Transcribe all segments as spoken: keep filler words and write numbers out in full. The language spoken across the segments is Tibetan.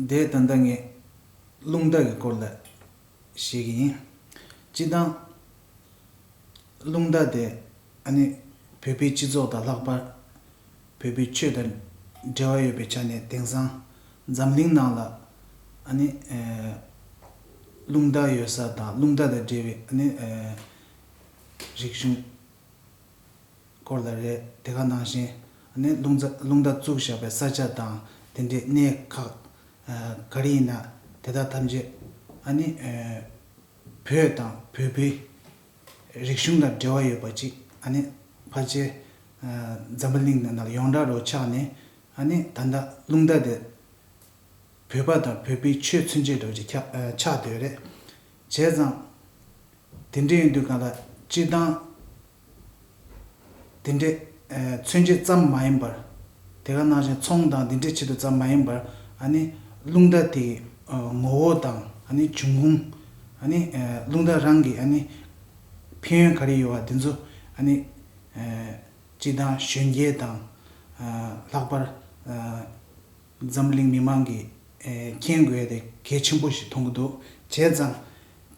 དེ་ད་ལྟ་ངས་རླུང་རྟ་གི་སྐོར་ལ་བཤད་ཀྱི་ཡིན། སྤྱིར་བཏང་རླུང་རྟ་དེ་ཨ་ནི་བོད་པའི་སྤྱི་ཚོགས་དང་ལྷག་པར་བོད་པའི་ཆོས་དང་འབྲེལ་བ་ཡོད་པའི་ཆ་ནས། དེང་སང་འཛམ་གླིང་ནང་ལ་ཨ་ནི་ཨེ་རླུང་རྟ་ཡོད་ས་དང་རླུང་རྟ་དང་འབྲེལ་བའི་ཨ་ནི་ཨེ་རིག་གཞུང་སྐོར་ལ་རེད། དེ་ག་ནང་བཞིན་ཨ་ནི་རླུང་རྟ་རླུང་རྟ་བཙུགས་བཞག་པའི་ས་ཆ་དང་དེ་འདྲའི་གནས་ཁག་ཨ་ག་རེ་ཡིན་ན། དེ་དག་ཐམས་ཅད་ཨ་ནི་ཨེ་བོད་དང་བོད་པའི་རིག་གཞུང་དང་འབྲེལ་བ་ཡོད་པ་ཅིག་ཨ་ནི་ཕལ་ཆེར་ཨ་འཛམ་བུ་གླིང་ནང་ལ་ཡོངས་གྲགས་རུ་ཆགས་ནས། ཨ་ནི་ད་ལྟ་རླུང་རྟ་དེ་བོད་པ་དང་བོད་པའི་ཆོས་མཚོན་བྱེད་འདྲ་བོ་ཅིག་ཆགས་ཨ་ཆགས་བསྡད་ཡོད་རེད། བྱས་ཙང་དེ་འདྲ་ཡིན་དུས་གང་ལ་སྤྱིར་བཏང་དེ་འདྲའི་ཨ་མཚོན་བྱེད་ཙམ་མ་ཡིན་པར། དེ་ག་ནང་བཞིན་ཚོང་དང་དེ་འདྲའི་ཆེད་དུ་ཙམ་མ་ཡིན་པར། ཨ་ནི་རླུང་རྟ་དེའི་ཨ་ངོ་བོ་དང་། ཨ་ནི་འབྱུང་ཁུངས། ཨ་ནི་ཨ་རླུང་རྟ་རང་གི་ཨ་ནི་ཕན་ཡོན་ག་རེ་ཡོད་པ་དེ་ཚོ། ཨ་ནི་ཨ་སྤྱིར་བཏང་གཞོན་སྐྱེས་དང་ཨ་ལྷག་པར་ཨ་འཛམ་གླིང་མི་མང་གིས་ཨེ་མཁྱེན་དགོས་ཡ་དེ་གལ་ཆེན་པོ་ཞིག་མཐོང་གི་འདུག་བྱས་ཙང་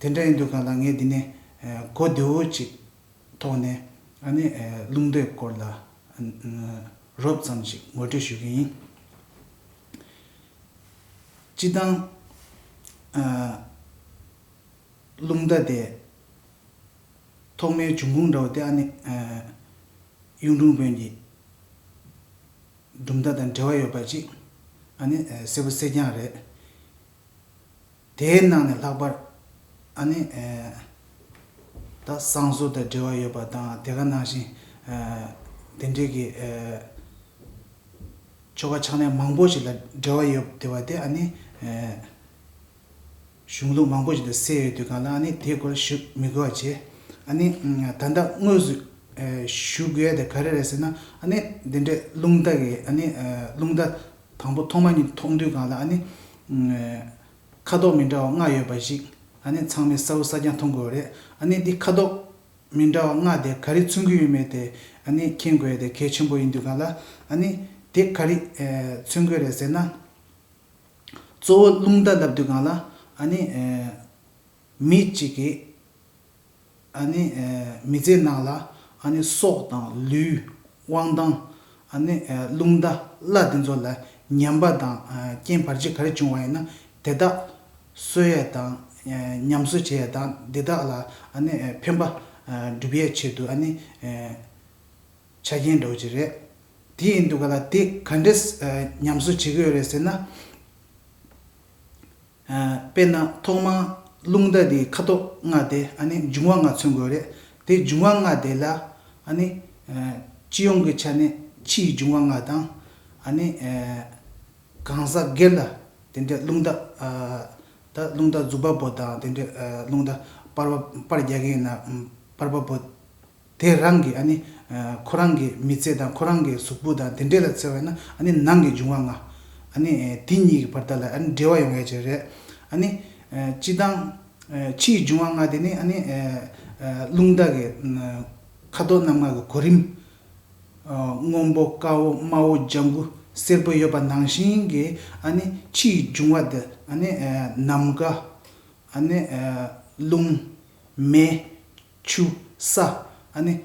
དེ་འདྲ་ཡིན་དུས་གང་ལ་ངས་འདི་ནས་ཨེ་གོ་བདེ་བོ་ཅིག་ཐོག་ནས་ཨ་ནི་ཨེ་རླུང་རྟའི་སྐོར་ལ་ཨ་རོབ་ཙམ་ཞིག་ངོ་སྤྲོད་ཞུ་གི་ཡིན། སྤྱིར་བཏང་ཨ་རླུང་རྟ་དེ་ཐོག་མའི་འབྱུང་ཁུངས་འདྲ་བོ་དེ་ཨ་ནི་ཨ་གཡུང་དྲུང་བོན་གྱི་གྲུབ་མཐའ་དང་འབྲེལ་བ་ཡོད་པ་ཅིག་ཨ་ནི་ཨ་གསལ་པོ་གསལ་རྐྱང་རེད། དེའི་ནང་ནས་ལྷག་པར་ཨ་ནི་ཨ་ད་བསང་གསོལ་དང་འབྲེལ་བ་ཡོད་པ་དང་། དེ་ག་ནང་བཞིན་ཨ་དེ་འདྲའི་གི་ཨ་ཆོ་ག་ཕྱག་ལེན་མང་པོ་ཞིག་ལ་འབྲེལ་བ་ཡོད་བསྡད་པ་དེ་ཨ་ནི་ཨ་གཞུང་ལུགས་མང་པོ་ཞིག་ཏུ་གསལ་ཡོད་དུས་གང་ལ། ཨ་ནི་དེའི་སྐོར་ཞུ་མི་དགོས་པ་བྱས། ཨ་ནི་ད་ལྟ་དངོས་སུ་ཨེ་ཞུ་དགོས་ཡ་དེ་ག་རེ་རེད་ཟེར་ན། ཨ་ནི་འདི་འདྲའི་རླུང་རྟ་གི་ཨ་ནི་ཨེ་རླུང་རྟ་དང་པོ་ཐོག་མ་ཉིད་མཐོང་དུས་གང་ལ། ཨ་ནི་ཨེ་ཁ་དོག་མི་འདྲ་བ་ལྔ་ཡོད་པ་ཞིག་ཨ་ནི་ཚང་མས་གསལ་པོ་གསལ་རྐྱང་མཐོང་དགོས་རེད། ཨ་ནི་འདི་ཁ་དོག་མི་འདྲ་བ་ལྔ་དེ་ག་རེ་མཚོན་གྱི་ཡོད་མེད་དེ་ཨ་ནི་མཁྱེན་དགོས་ཡ་དེ་གལ་ཆེན་པོ་ཡིན་དུས་གང་ལ། ཨ་ནི་དེ་ག་རེ་ཨེ་མཚོན་གྱི་རེད་ཟེར་ན། གཙོ་བོ་རླུང་རྟ་ལབ་དུས་གང་ལ། ཨ་ནི་ཨེ་མི་གཅིག་གི་ཨ་ནི་ཨེ་མི་ཚེ་ནང་ལ་ཨ་ནི་སྲོག་དང་ལུས། དབང་ཐང་། ཨ་ནི་ཨེ་རླུང་རྟ་བླ་དེ་ཚོ་ལ་ཉམས་པ་དང་ཨེ་རྐྱེན་བར་ཆད་ག་རེ་བྱུང་བ་ཡིན་ན། དེ་དག་གསོ་ཡས་དང་ཨེ་ཉམས་གསོ་བྱེད་ཡས་དང་། དེ་དག་ལ་ཨ་ནི་ཨེ་ཕན་པ་ཨེ་སྒྲུབ་ཡས་ཆེད་དུ་ཨ་ནི་ཨེ་ཆ་རྐྱེན་འདྲ་བོ་ཅིག་རེད། དེ་ཡིན་དུས་ག་ལ་དེ་ག་འདྲས་ཨ་ཉམས་གསོ་བྱེད་ཀྱི་ཡོད་རེད་ཟེར་ན། ཨ་དཔེར་ན་ཐོག་མར་རླུང་རྟ་དེའི་ཁ་དོག་ལྔ་དེ་ཨ་ནི་འབྱུང་བ་ལྔ་མཚོན་དགོས་རེད། དེ་འབྱུང་བ་ལྔ་དེ་ལ་ཨ་ནི་ཨ་སྤྱི་ཡོངས་ཀྱི་ཆ་ནས་ཕྱིའི་འབྱུང་བ་ལྔ་དང་། ཨ་ནི་ཨ་གང་ཟག་སྒེར་ལ་དེ་འདྲའི་རླུང་རྟ་ཨ་ད་རླུང་རྟ་རྫུ་འཕྲུལ་པོ་དང་། དེ་འདྲའི་ཨ་རླུང་རྟ་པར་པ་པར་རྒྱག་གི་ཡིན་ན་ཨམ་པར་པ་པོ་དེ་རང་གི་ཨ་ནི་ཨ་ཁོ་རང་གི་མི་ཚེ་དང་ཁོ་རང་གི་གཟུགས་པོ་དང་དེ་འདྲའི་ལ་བརྩི་བ་ཡིན་ན། ཨ་ནི་ནང་གི་འབྱུང་བ་ལྔ། ཨ་ནི་ཨ་དེ་གཉིས་ཀྱི་བར་ཐག་ལ་ཨ་ནི་འབྲེལ་བ་ཡོང་ཡ་ཅིག་རེད། ཨ་ནི་ཨ་སྤྱིར་བཏང་ཨ་ཕྱིའི་འབྱུང་བ་ལྔ་དེ་ནི་ཨ་ནི་ཨ་ཨ་རླུང་རྟ་གི་ཨ་ཁ་དོག་རྣམ་ལྔ་གི་གོ་རིམ། ཨ་སྔོན་པོ། དཀར་པོ། དམར་པོ། ལྗང་གུ། སེར་པོ་ཡོད་པ་ནང་བཞིན་གྱི་ཨ་ནི་ཕྱིའི་འབྱུང་བ་དེ་ཨ་ནི་ཨ་ནམ་མཁའ། ཨ་ནི་ཨ་རླུང་། མེ། ཆུ། ས། ཨ་ནི་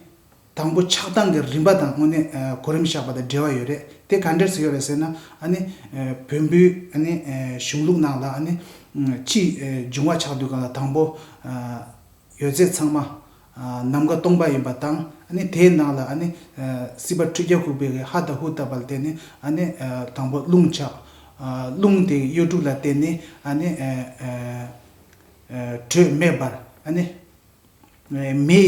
དང་པོ་ཆགས་སྟངས་ཀྱི་རིམ་པ་དང་དངོས་གནས་ཨ་གོ་རིམ་བཞག་པ་དང་འབྲེལ་བ་ཡོད་རེད། དེ་ག་འདྲས་སེ་ཡོད་རེད་ཟེར་ན། ཨ་ནི་ཨ་བོན་པོའི་ཨ་ནི་ཨ་གཞུང་ལུགས་ནང་ལ་ཨ་ནི་ཨ་ཕྱིའི་ཨ་འབྱུང་བ་ཆགས་དུས་གང་ལ་དང་པོ་ཨ་ཡོད་ཚད་ཚང་མ་ཨ་ནམ་མཁའ་སྟོང་པ་ཡིན་པ་དང་། ཨ་ནི་དེའི་ནང་ལ་ཨ་ནི་ཨ་སྲིད་པ་ཁྲི་བརྒྱ་འགུགས་པའི་ཧ་དང་ཧུ་བཏབ་པ་ལ་བརྟེན་ནས་ཨ་ནི་ཨ་དང་པོ་རླུང་ཆགས། ཨ་རླུང་དེའི་གཡོ་འགུགས་ལ་བརྟེན་ནས་ཨ་ནི་ཨ་ཨ་ཨ་དྲོད་མེ་འབར། ཨ་ནི་ཨ་མེ་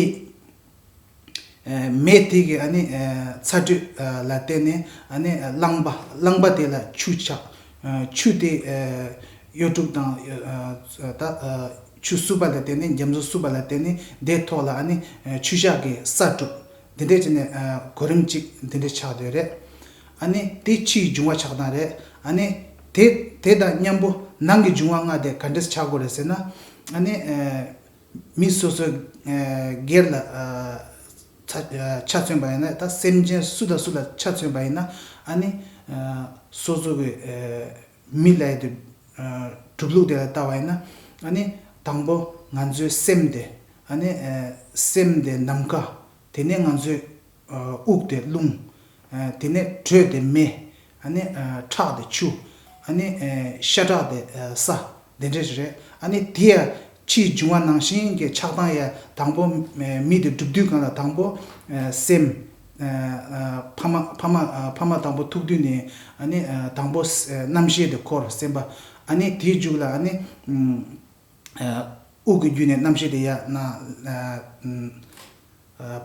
ཨ་མེ་དེ་གི་ཨ་ནི་ཨ་ཚ་དྲོད་ཨ་ལ་བརྟེན་ནས་ཨ་ནི་ཨ་རླངས་པ། རླངས་པ་དེ་ལ་ཆུ་ཆགས། ཨ་ཆུ་དེ་ཨ་གཡོ་འགུགས་དང་ཨ་ད་ཨ་ཆུ་བསྲུབས་པ་ལ་བརྟེན་ནས། རྒྱ་མཚོ་བསྲུབས་པ་ལ་བརྟེན་ནས་དེའི་ཐོག་ལ་ཨ་ནི་ཨ་ཆུ་ཤག་གི་ས་གྲུབ། དེ་འདྲས་བྱས་ནས་ཨ་གོ་རིམ་གཅིག་དེ་འདྲས་ཆགས་བསྡད་རེད། ཨ་ནི་དེ་ཕྱིའི་འབྱུང་བ་ཆགས་སྟངས་རེད། ཨ་ནི་དེ་དེ་དང་མཉམ་པོ་ནང་གི་འབྱུང་བ་ལྔ་དེ་ག་འདྲས་ཆགས་དགོས་རེད་ཟེར་ན། ཨ་ནི་ཨ་མི་སོ་སོའི་ཨ་སྒེར་ལ་ཨ་ཆ་ཨ་ཆ་མཚོན་པ་ཡིན་ན། ད་སེམས་ཅན་སུ་དང་སུ་ལ་ཆ་མཚོན་པ་ཡིན་ན། ཨ་ནི་ཨ་སོ་སོ་གི་ཨ་མི་ལབ་ཡ་དེ་ གྲུབ་ལུགས་དེ་ལ་ལྟ་བ་ཡིན་ན། ཨ་ནི་དང་པོ་ང་ཚོའི་སེམས་དེ། ཨ་ནི་སེམས་དེ་ནམ་མཁའ། དེ་ནས་ང་ཚོའི་དབུགས་དེ་རླུང་། དེ་ནས་དྲོད་དེ་མེ། ཨ་ནི་ཁྲག་དེ་ཆུ། ཨ་ནི་ཤ་ཁྲག་དེ་ས། དེ་འདྲ་རེད། ཨ་ནི་དེ་ཡང་ཕྱིའི་འབྱུང་བ་ནང་བཞིན་གྱི་ཆགས་སྡང་ཡང་དང་པོ་མི་དེ་གྲུབ་དུས་སྒང་ལ་དང་པོ་སེམས། ཕ་མ་ཕ་མ་ཕ་མ་དང་པོ་ཐུག་དུས་ནས། ཨ་ནི་དང་པོ་རྣམ་ཤེས་དེ་འཁོར། སེམས་པ། ཨ་ནི་དེའི་མཇུག་ལ་ཨ་ནི་དབུགས་ཀྱི་བརྒྱུད་ནས་རྣམ་ཤེས་དེ་ཡར་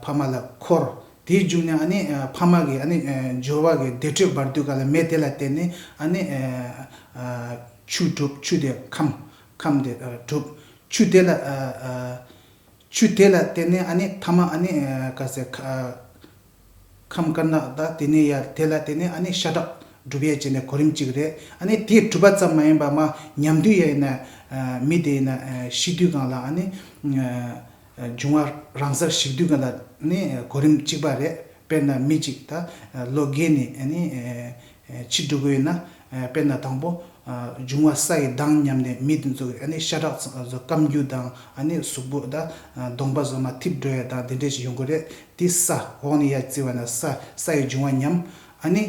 ཕ་མ་ལ་འཁོར། དེའི་མཇུག་ནས་ཨ་ནི་ཕ་མ་གི་ཨ་ནི་སྦྱོར་བ་གི་བདེ་དྲོད་འབར་དུས་སྒང་ལ་མེ་དེ་ལ་བརྟེན་ནས་ཨ་ནི་ཆུ་གྲུབ། ཆུ་དེ་ཁམས། ཁམས་དེ་གྲུབ། ཆུ་དེ་ལ་ཆུ་དེ་ལ་བརྟེན་ནས་ཨ་ནི་ཐ་མ་ཨ་ནི་ག་ཟེ་ཁམས་དཀར་ནག་ད་དེ་ནས་ཡར་དེ་ལ་བརྟེན་ནས་ཨ་ནི་ཤ་ཁྲག་གྲུབ་ཡས་བྱས་ནས་གོ་རིམ་གཅིག་རེད། ཨ་ནི་དེ་གྲུབ་པ་ཙམ་མ་ཡིན་པ་མར་ཉམས་དུས་ཡ་ཡིན་ན་མི་དེ་ཡིན་ན་ཤི་དུས་སྒང་ལ་ཨ་ནི་འབྱུང་བ་རང་སར་ཞིག་དུས་སྒང་ལ་ནི་གོ་རིམ་གཅིག་པ་རེད། དཔེར་ན་མི་གཅིག་ད་ལོ་རྒས་ནས་ཨ་ནི་འཆི་འགྲོ་གི་ཡོད་ན། དཔེར་ན་དང་པོ་འབྱུང་བ་ས་ཡི་མདངས་ཉམས་ནས་མི་དེ་ཚོ་ཨ་ནི་ཤ་ཁྲག་ཚོ་སྐམ་རྒྱུ་དང་། ཨ་ནི་གཟུགས་པོ་ད་གདོང་པ་བཟོ་མ་འཐིབས་འགྲོ་ཡ་དང་དེ་འདྲས་ཞིག་ཡོང་གི་རེད། དེ་ས་འོག་ནས་ཡར་བརྩི་བ་ན་ས་ས་ཡི་འབྱུང་བ་ཉམས། ཨ་ནི་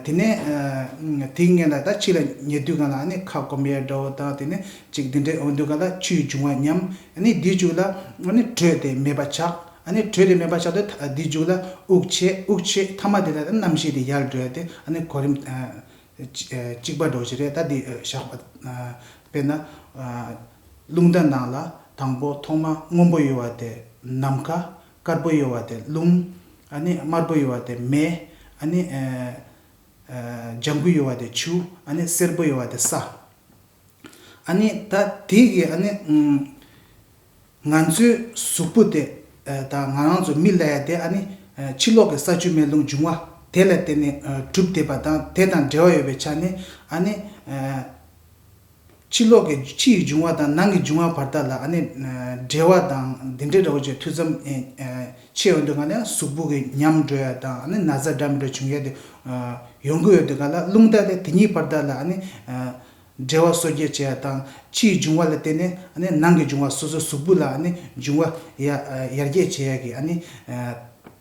དེ་ནས་དེའི་སྔོན་ལ་ད་ཕྱི་ལ་ཉལ་དུས་སྒང་ལ་ཨ་ནི་ཁ་སྐོམ་ཡ་འདྲ་བོ་དང་། དེ་ནས་ཅིག་དེ་འདྲས་འོང་དུས་སྒང་ལ་ཆུའི་འབྱུང་བ་ཉམས། ཨ་ནི་དེའི་མཇུག་ལ་ཨ་ནི་དྲོད་དེ་མེད་པ་ཆགས། ཨ་ནི་དྲོད་དེ་མེད་པ་ཆགས་དུས་དེའི་མཇུག་ལ་དབུགས་ཆད། དབུགས་ཆད་ཐ་མ་དེ་ལ་རྣམ་ཤེས་དེ་ཡར་འགྲོ་ཡ་དེ་ཨ་ནི་གོ་རིམ་གཅིག་པ་འདྲ་བོ་ཞིག་རེད། ད་འདི་བཞག་པ། དཔེར་ན་རླུང་རྟ་ནང་ལ་དང་པོ་ཐོག་མ་སྔོན་པོ་ཡོད་པ་དེ་ནམ་མཁའ། དཀར་པོ་ཡོད་པ་དེ་རླུང་། ཨ་ནི་དམར་པོ་ཡོད་པ་དེ་མེ། ཨ་ནི་ལྗང་གུ་ཡོད་པ་དེ་ཆུ། ཨ་ནི་སེར་པོ་ཡོད་པ་དེ་ས། ཨ་ནི་ད་དེ་གི་ཨ་ནི་ང་ཚོའི་གཟུགས་པོ་དེ་ད་ང་རང་ཚོ་མི་ལ་ཡ་དེ་ཨ་ནི་ཕྱི་ལོགས་ཀྱི་ས་ཆུ་མེ་རླུང་འབྱུང་བ་དེ་ལ་བརྟེན་ནས་གྲུབ་བསྡད་པ་དང་། དེ་དང་འབྲེལ་བ་ཡོད་པའི་ཆ་ནས་ཨ་ནི་ཕྱི་ལོགས་ཀྱི་ཕྱི་ཡི་འབྱུང་བ་དང་ནང་གི་འབྱུང་བ་བར་ཐག་ལ་ཨ་ནི་འབྲེལ་བ་དང་འདི་འདྲའི་འདྲ་བོ་ཅིག་ཐུགས་བསམ་ཆེ་ཡོང་དུས་སྒང་ལ་གཟུགས་པོ་གི་ཉམས་འགྲོ་ཡ་དང་། ཨ་ནི་ན་ཚ་འདྲ་མི་འདྲ་བྱུང་ཡ་དེ་ཡོང་གི་ཡོད་དུས་སྒང་ལ་རླུང་རྟ་དེ་དེ་གཉིས་བར་ཐག་ལ་ཨ་ནི་འབྲེལ་བ་སོ་སྐྱེ་བྱེད་ཡ་དང་། ཕྱིའི་འབྱུང་བ་ལ་བརྟེན་ནས་ཨ་ནི་ནང་གི་འབྱུང་བ་སོ་སོའི་གཟུགས་པོ་ལ་ཨ་ནི་འབྱུང་བ་ཡར་ཡར་རྒྱས་བྱེད་ཡ་གི་ཨ་ནི་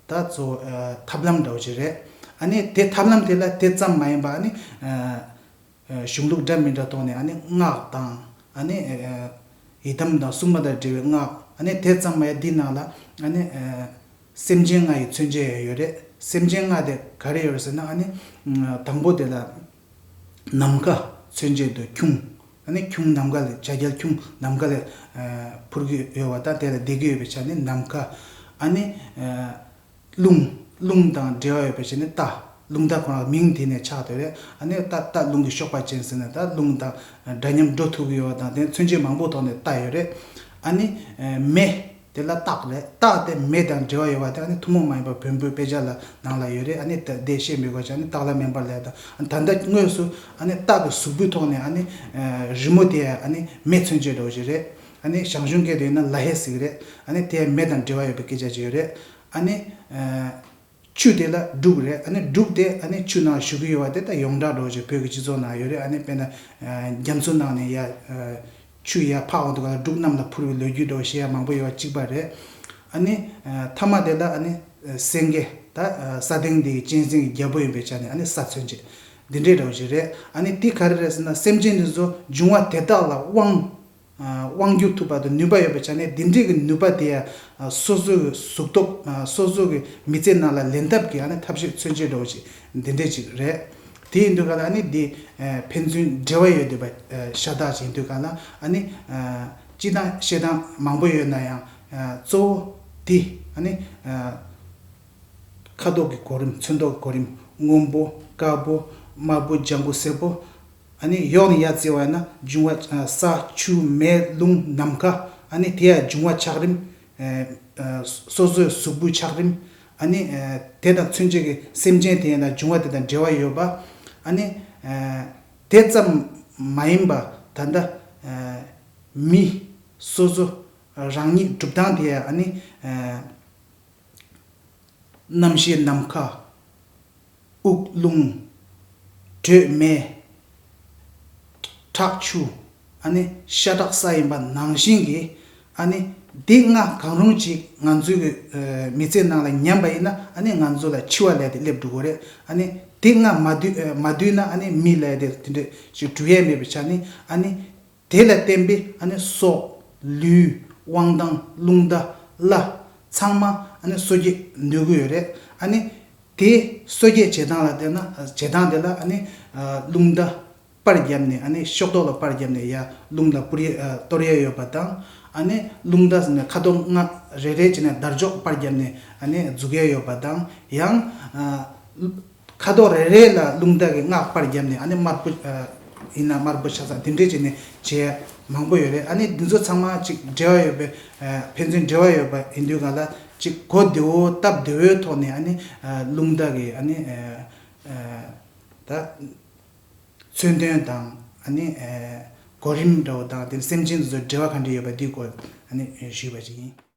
ད་གཙོ་བོ་ཐབས་ལམ་འདྲ་བོ་ཅིག་རེད། ཨ་ནི་དེ་ཐབས་ལམ་དེ་ལ་དེ་ཙམ་མ་ཡིན་པ་ཨ་ནི་གཞུང་ལུགས་འདྲ་མི་འདྲ་ཐོག་ནས་ཨ་ནི་སྔགས་དང་། ཨ་ནི་ཡི་དམ་དང་སྲུང་མ་དང་འབྲེལ་བའི་སྔགས། ཨ་ནི་དེ་ཙམ་མ་ཡིན། འདི་ནང་ལ་ཨ་ནི་སེམས་ཅན་ལྔ་ཡི་མཚོན་བྱེད་ཡང་ཡོད་རེད། སེམས་ཅན་ལྔ་དེ་ག་རེ་ཡོད་རེད་ཟེར་ན། ཨ་ནི་དང་པོ་དེ་ལ་ནམ་མཁའ་མཚོན་བྱེད་དུ་ཁྱུང་། ཨ་ནི་ཁྱུང་ནམ་མཁའ་ལ། བྱ་རྒྱལ་ཁྱུང་ནམ་མཁའ་ལ་འཕུར་གྱི་ཡོད་པ་དང་དེ་ལ་བསྡད་ཀྱི་ཡོད་པའི་ཆ་ནས་ནམ་མཁའ། ཨ་ནི་རླུང་། རླུང་དང་འབྲེལ་བ་ཡོད་པའི་ཆ་ནས་རྟ། རླུང་རྟ་ཁོ་རང་མིང་དེ་ནས་ཆགས་བསྡད་རེད། ཨ་ནི་རྟ། རྟ་རླུང་གི་གཤོག་པ་ཅན་ཟེར་ནས་ད་རླུང་དང་འདྲ་མཉམ་འགྲོ་ཐུབ་ཀྱི་ཡོད་པ་དང་། དེ་མཚོན་བྱེད་མང་པོ་ཐོག་ནས་རྟ་ཡོད་རེད། ཨ་ནི་མེ། དེ་ལ་སྟག་རེད། སྟག་དེ་མེ་དང་འབྲེལ་བ་ཡོད་པ་དེ་ཨ་ནི་ཐུན་མོང་མ་ཡིན་པ་བོན་པོའི་དཔེ་ཆ་ལ་ནང་ལ་ཡོད་རེད། ཨ་ནི་ད་དེ་བཤད་མི་དགོས་ཀྱང་། ཨ་ནི་སྟག་ལྷ་མེ་འབར་ལ་དང་། ད་ལྟ་དངོས་སུ་ཨ་ནི་སྟག་གི་གཟུགས་པོའི་ཐོག་ནས་ཨ་ནི་རི་མོ་དེ་ཨ་ནི་མེ་མཚོན་བྱེད་འདྲ་བོ་ཞིག་རེད། ཨ་ནི་ཞང་ཞུང་སྐད་དུ་ཡིན་ན་ལ་ཧེ་ཟེར་གི་རེད། ཨ་ནི་དེ་མེ་དང་འབྲེལ་བ་ཡོད་པའི་སྐད་ཆ་ཅིག་ཡོད་རེད། ཨ་ནི་ཆུ་དེ་ལ་འབྲུག་རེད། ཨ་ནི་འབྲུག་དེ་ཨ་ནི་ཆུ་ནང་བཞུགས་ཀྱི་ཡོད་པ་དེ་ད་ཡོངས་གྲགས་འདྲ་བོ་ཞིག་བོད་ཀྱི་སྤྱི་ཚོགས་ནང་ཡོད་རེད། ཨ་ནི་དཔེར་ན་རྒྱ་མཚོ་ནང་ནས་ཡར་ཆུ་ཡར་འཕགས་འོང་དུས་སྒང་ལ་འབྲུག་གནམ་ལ་འཕུར་བའི་ལོ་རྒྱུས་འདྲ་བོ་བཤད་ཡ་མང་པོ་ཡོད་པ་གཅིག་པ་རེད། ཨ་ནི་ཐ་མ་དེ་ལ་ཨ་ནི་སེང་གེ། ད་ས་སྟེང་འདི་གི་གཅན་གཟན་གྱི་རྒྱལ་པོ་ཡིན་པའི་ཆ་ནས་ཨ་ནི་ས་མཚོན་བྱེད་འདི་འདྲའི་འདྲ་བོ་ཞིག་རེད། ཨ་ནི་དེ་ག་རེ་རེད་ཟེར་ན། སེམས་ཅན་འདི་ཚོ་འབྱུང་བ་དེ་དག་ལ་དབང་དབང་བསྒྱུར་ཐུབ་པ་དང་ནུས་པ་ཡོད་པའི་ཆ་ནས། འདི་འདྲའི་གི་ནུས་པ་དེ་ཡང་སོ་སོའི་གཟུགས་སྟོབས། སོ་སོ་གི་མི་ཚེ་ནང་ལ་ལེན་ཐབས་ཀྱི་ཨ་ནི་ཐབས་ཤེས་མཚོན་བྱེད་འདྲ་བོ་ཞིག་འདི་འདྲའི་ཅིག་རེད། དེ་ཡིན་དུས་སྒང་ལ་ཨ་ནི་འདི་ཕན་ཚུན་འབྲེལ་བ་ཡོད་བསྡད་པ་ཤ་སྟག་ཅིག་ཡིན་དུས་སྒང་ལ། ཨ་ནི་སྤྱིར་བཏང་བཤད་སྟངས་མང་པོ་ཡོད་ན་ཡང་གཙོ་བོ་དེ་ཨ་ནི་ཁ་དོག་གི་གོ་རིམ། ཚོན་མདོག་གི་གོ་རིམ། སྔོན་པོ། དཀར་པོ། དམར་པོ། ལྗང་གུ། སེར་པོ། ཨ་ནི་གཡོག་ནས་ཡར་བརྩི་བ་ཡིན་ན་འབྱུང་བ་ས་ཆུ་མེ་རླུང་ནམ་མཁའ། ཨ་ནི་དེ་ཡང་འབྱུང་བ་ཆགས་རིམ། སོ་སོའི་གཟུགས་པོའི་ཆགས་རིམ། ཨ་ནི་དེ་དང་མཚོན་བྱེད་ཀྱི་སེམས་ཅན་དེ་ཡིན་ན་འབྱུང་བ་དེ་དང་འབྲེལ་བ་ཡོད་པ། ཨ་ནི་དེ་ཙམ་མ་ཡིན་པ་ད་ལྟ་མི་སོ་སོ་རང་ཉིད་གྲུབ་སྟངས་དེ་ཡང་ཨ་ནི་རྣམ་ཤེས་ནམ་མཁའ། དབུགས་རླུང་། དྲོད་མེ། ཁྲག་ཆུ། ཨ་ནི་ཤ་ཁྲག་ས་ཡིན་པ་ནང་བཞིན་གྱི། ཨ་ནི་འདི་ལྔ་གང་རུང་ཅིག་ང་ཚོའི་གི་ཨ་མི་ཚེ་ནང་ལ་ཉམས་པ་ཡིན་ན། ཨ་ནི་ང་ཚོ་ལ་འཆི་བ་ལས་དེ་སླེབས་འགྲོ་གི་རེད། ཨ་ནི་འདི་ལྔ་མ་བསྡུས་ཨ་མ་བསྡུས་ན། ཨ་ནི་མི་ལས་དེ་དེ་འདྲ་ཅིག་འགྲོ་ཡས་མེད་པའི་ཆ་ནས། ཨ་ནི་དེ་ལ་བརྟེན་པའི་ཨ་ནི་སྲོག། ལུས། དབང་ཐང་། རླུང་རྟ། བླ། ཚང་མ་ཨ་ནི་སོ་སྐྱེ་འདོད་ཀྱི་ཡོད་རེད། ཨ་ནི་དེ་སོ་སྐྱེ་བྱེད་སྟངས་ལ་བལྟས་ན། བྱེད་སྟངས་དེ་ལ་ཨ་ནི་ཨ་རླུང་རྟ་པར་བརྒྱབ་ནས། ཨ་ནི་ཤོག་ཐོག་ལ་པར་བརྒྱབ་ནས་ཡར་རླུང་ལ་སྤུར་ཡས་ཨ་གཏོར་ཡས་ཡོད་པ་དང་། ཨ་ནི་རླུང་རྟ་ཟེར་ནས་ཁ་དོག་ལྔ་རེ་རེ་བྱས་ནས་དར་ལྕོག་པར་བརྒྱབ་ནས་ཨ་ནི་འཛུགས་ཡས་ཡོད་པ་དང་། ཡང་ཨ་ཁ་དོག་རེ་རེ་ལ་རླུང་རྟ་གི་སྔགས་པར་བརྒྱབ་ནས། ཨ་ནི་དམར་པོ་ཨ་ཡིན་ན་དམར་པོ་ཆགས་ས་དེ་འདྲས་བྱས་ནས་བྱས་མང་པོ་ཡོད་རེད། ཨ་ནི་འདི་ཚོ་ཚང་མ་ཅིག་འབྲེལ་བ་ཡོད་པའི་ཨ་ཕན་ཚུན་འབྲེལ་བ་ཡོད་པ་ཡིན་དུས་ག་ལ། ཅིག་གོ་བདེ་བོ་སྟབས་བདེ་བོའི་ཐོག་ནས། ཨ་ནི་ཨ་རླུང་རྟ་གི་ཨ་ནི་ཨ་ཨ་ད་མཚོན་དོན་དང་། ཨ་ནི་ཨ་གོ་རིམ་འདྲ་བོ་དང་། དེ་སེམས་ཅན་དེ་ཚོའི་འབྲེལ་བ་ག་འདྲ་ཡོད་པ་འདིའི་སྐོར་ཨ་ནི་ཞུས་པ་ཅིག་ཡིན།